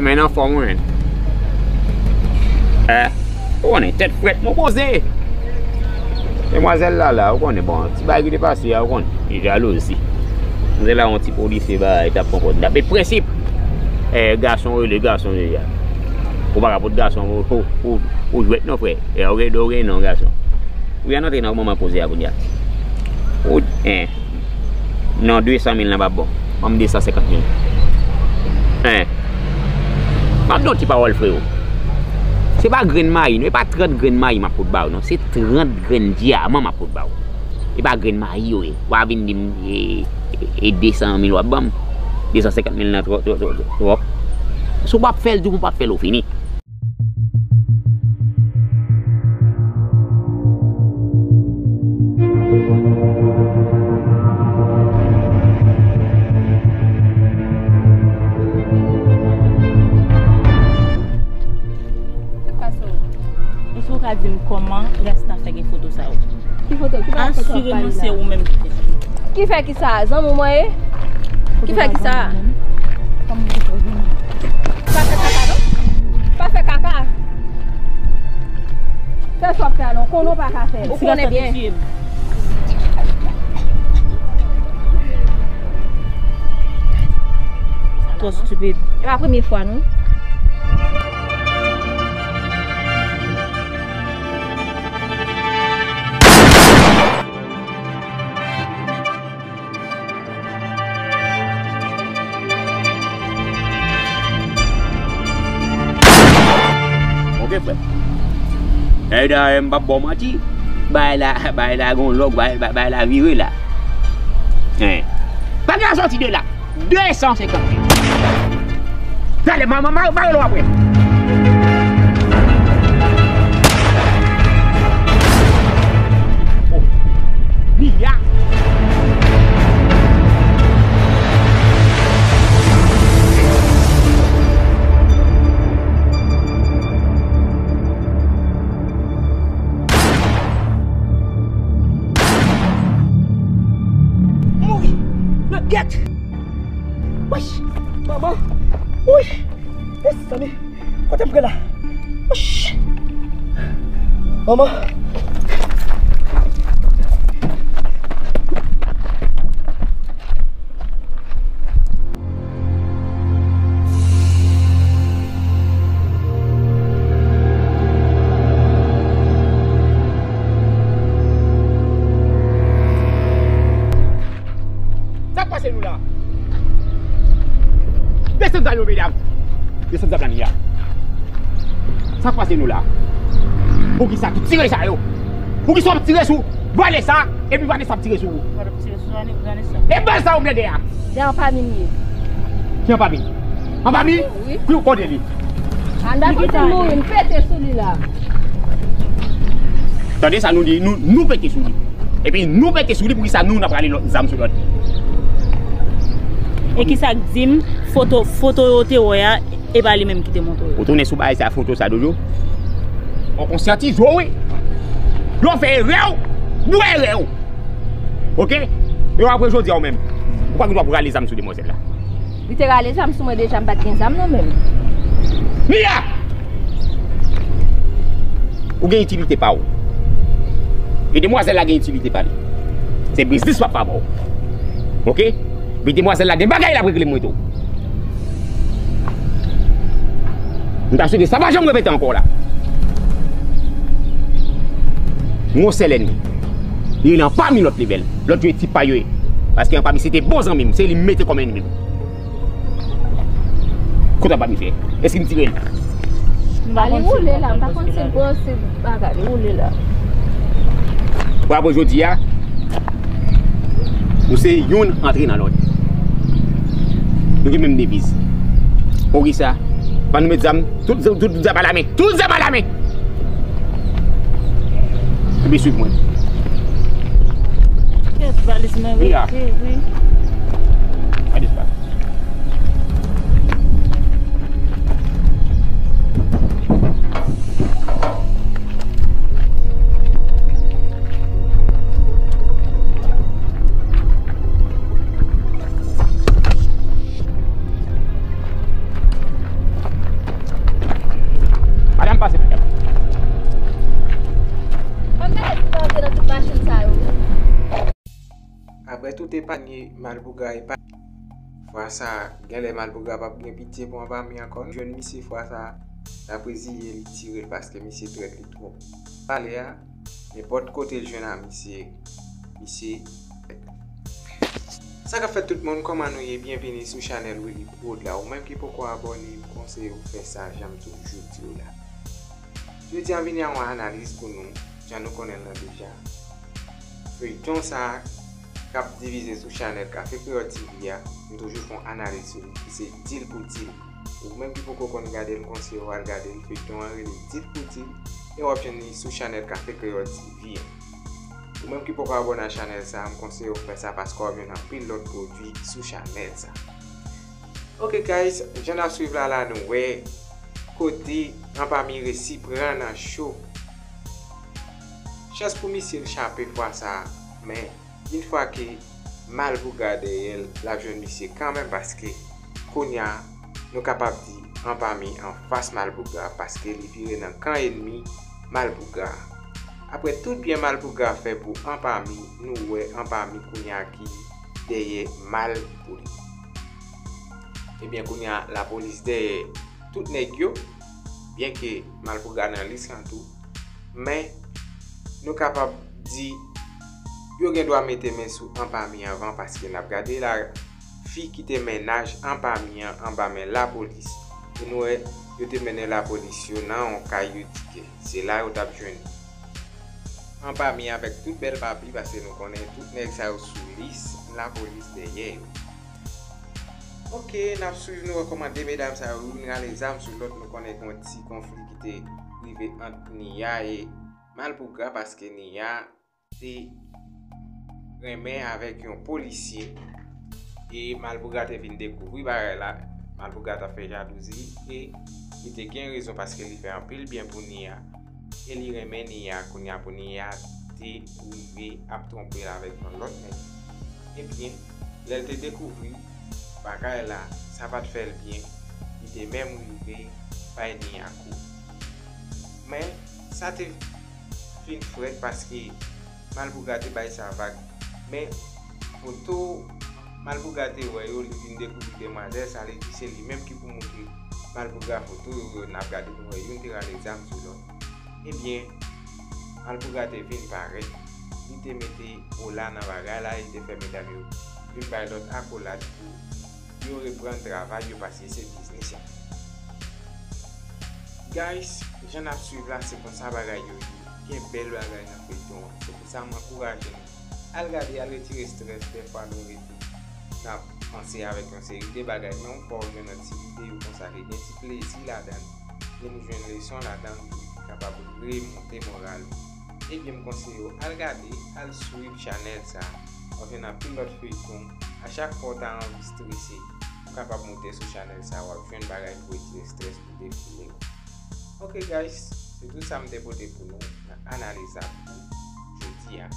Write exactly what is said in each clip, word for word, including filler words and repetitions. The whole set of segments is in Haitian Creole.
Men anfòm, wi, men. Eh, ou konnen, tèt frèt, nou poze. Demwazèl la, la, ou konnen, bon, ti bagay ki te pase a, ou konnen, li jalouzi. Demwazèl la, yon ti polisye, bagay, t ap pran pòz, li t ap met prensip. Eh, gason rele gason deja. Ou pa ka pot gason, ou, ou, ou, ou jwèt non, frè. Eh, ou gen do, ou gen non, gason. Ou antre nan moman poze a kounye a. Ou, eh. Non, de san mil nan p ap bon. Ban m de san senkant mil. Hein. M ap di w yon ti pawòl, frewo. Se pa grenn mayi, non. E pa trant grenn mayi m ap pot ba w, non. Se trant grenn dyaman m ap pot ba w. E pa grenn mayi yo ye. W a vin di m, e, e, e de san mil w ap ban m. De san senkant mil nan twò-, twò-, twò-, twò-, twòp. Si w p ap fè l, di m ou p ap fè l, ou fini. Sa k pase w? Èske w ka di m kòman Rasta fè gen foto sa yo? Ki foto? Ki bagay foto w ap pale la? Asireman se ou menm ki fè. Ki fè ki sa? Zanmi w mwen ye? Ki fè ki sa? Pa fè kaka non. Pa fè kaka. Fè sa w ap fè a non. Konnen w pa ka fè. Ou konnen byen. Twò stupid. E pa premye fwa non. Ok, frè. Dayè, dayè, m p ap ba w manti. Bagay la, bagay la gon lòk, bagay, bagay la vire la. Hein. Pa gen sòti de la. De san senkant mil. Talè, ma, ma, ma, ma rele w apre. Oh. Li a. Mouri! Nan gyèt! Wesh! Manman! Wi! Mezanmi! Kote m pran la? Wesh! Manman! Sa k pase nou la? Desann zam yo, medam. Desann zam la, Mia. Sa k pase nou la? Poukisa tout tire sa yo? Poukisa w ap tire sou Vanessa? Epi Vanessa ap tire sou ou? E bal sa ou mete a? Se an pami m ye. Ki an pami? An pami? Wi. Ki w konnen li? Anda ki te mouri, m pete sou li la. Tande sa nou di, nou, nou pete sou li. Epi nou pete sou li, poukisa nou, n ap rale lòt zam sou lòt? E kisa k di m foto, foto yo te wè a, e pa li menm ki te montre yo? Ou tounen sou bagay sa, foto sa, Jojo? On konsyantize w, wi. Lè w fè erè w, bwè erè w. Ok? E apre jodi a ou menm, ou pa gen dwa pou rale zam sou demwazèl la. Li te rale zam sou mwen deja, m pa t gen zam nan men m. Mia! Ou gen itilite pa ou. E demwazèl la gen itilite pa li. Se biznis m ap fè avè w. Ok? Epi demwazèl la gen bagay l ap regle mwen tou. M ta swete sa pa janm repete ankò la. M gon sèl ènmi. Li rele Anpami lòt lebèl. Lòt yo e tip pa yo ye. Paske Anpami se te bon zanmi m. Se li m mete kòm ènmi m. Kote Anpami fè? Èske m tire l? Li woule la, m pa konn si l pran, si l bagay, li woule la. Bon, apre jodi a, nou se youn antre nan lòt. Nou gen menm deviz. Poukisa? Pa nou met zam, tout, tout, tout zam alamen. Tout zam alamen! Epi swiv mwen. Kèt, valiz mwen rete, wi. Gade sa. tout epanye, Malpougra epanye. Fwa sa, genlè Malpougra p ap gen pitye pou Anpami ankò. Nou jwenn misye fwa sa, l ap reziye, li tire l paske misye trèt, li twòp. Pale a, nenpòt kote l jwenn a misye, misye. Sa k ap fèt tout moun, kòman nou ye? Byenvini sou chanèl Willy Prod la. Ou menm ki poko abòne, m konseye w fè sa, jan m toujou di w la. Jodi a m vini a yon analiz pou nou, jan nou konnen l lan deja. Feyton sa k ap divize sou chanèl Kafe Kreyòl T V a, m toujou fè yon analiz sou li, ki se Deal pou Deal. Ou menm ki poko konn gade l, m konseye w al gade l. Feyton an rele Deal pou Deal, e w ap jwenn li sou chanèl Kafe Kreyòl T V a. Ou menm ki poko abòne a chanèl sa, m konseye w fè sa paske w ap jwenn anpil lòt pwodui sou chanèl sa. Ok guys, jan n ap swiv la la, nou wè kote Anpami resi pran nan cho. Chans pou misye l chape fwa sa, men yon fwa ke Malpougra dèyè l, l ap jwenn misye kanmenm paske kounye a nou kapab di Anpami anfas Malpougra paske li vire nan kan ènmi Malpougra. Apre tout byen Malpougra fè pou Anpami, nou wè Anpami kounye a ki dèyè mal pou li. Ebyen kounye a lapolis dèyè tout nèg yo, byenke Malpougra nan lis lan tou, men nou kapab di yo gen dwa mete men sou Anpami anvan paske n ap gade la, fi kite mennaj Anpami an anba men lapolis, e nou wè yo te mennen lapolis yo nan yon kay yo di ke se la yo t ap jwenn Anpami avèk tout bèl papi paske nou konnen tout nèg sa yo sou lis lapolis dèyè yo. Ok, n ap swiv nou wè kòman de medam sa yo youn rale zam sou lòt, nou konnen gen yon ti konfli ki te rive ant Nia e Malpougra paske Nia te renmen avèk yon polisye e Malpougra te vin dekouvri bagay la. Malpougra t ap fè jalouzi e li te gen rezon paske li fè anpil byen pou Nia e li renmen Nia. Kounye a pou Nia te rive ap twonpe l avèk yon lòt nèg. Ebyen, lè l te dekouvri bagay la, sa pa t fè l byen, li te menm rive bay Nia kou. Men sa te fin frèt paske Malpougra te bay sa vag. Men foto Malpougra te wè yo, li vin dekouvri demwazèl sa, li di se li menm ki pou moutre Malpougra foto yo, yo n ap gade nou wè youn te rale zam sou lòt. Ebyen, Malpougra te vin parèt, li te mete Ola nan bagay la, li te fè medam yo vin bay lòt akolad pou yo reprann travay yo paske se biznis y ap fè. Guys, jan n ap swiv la, se konsa bagay yo ye. Gen bèl bagay nan feyton an. Se pou sa m ankouraje nou. Al gade, al retire strès, dèfwa nou rete n ap panse avèk yon seri de bagay, men yon fwa w jwenn yon ti videyo konsa ke gen ti plezi ladan l, e nou jwenn leson ladan l tou ki kapab remonte moral ou. Ebyen, m konseye w al gade, al swiv chanèl sa. W ap jwenn anpil lòt feyton. A chak fwa w ta anvi strese, ou kapab moute sou chanèl sa, w ap jwenn bagay pou retire strès, pou defoule w. Ok guys, se tout sa m te pote pou nou nan analiz la pou jodi a.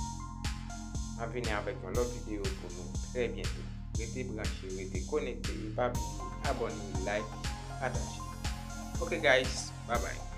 M ap vini avèk yon lòt videyo pou nou trè byento. Rete branche, rete konekte, e pa bliye abòne, like, pataje. Ok guys, bye bye.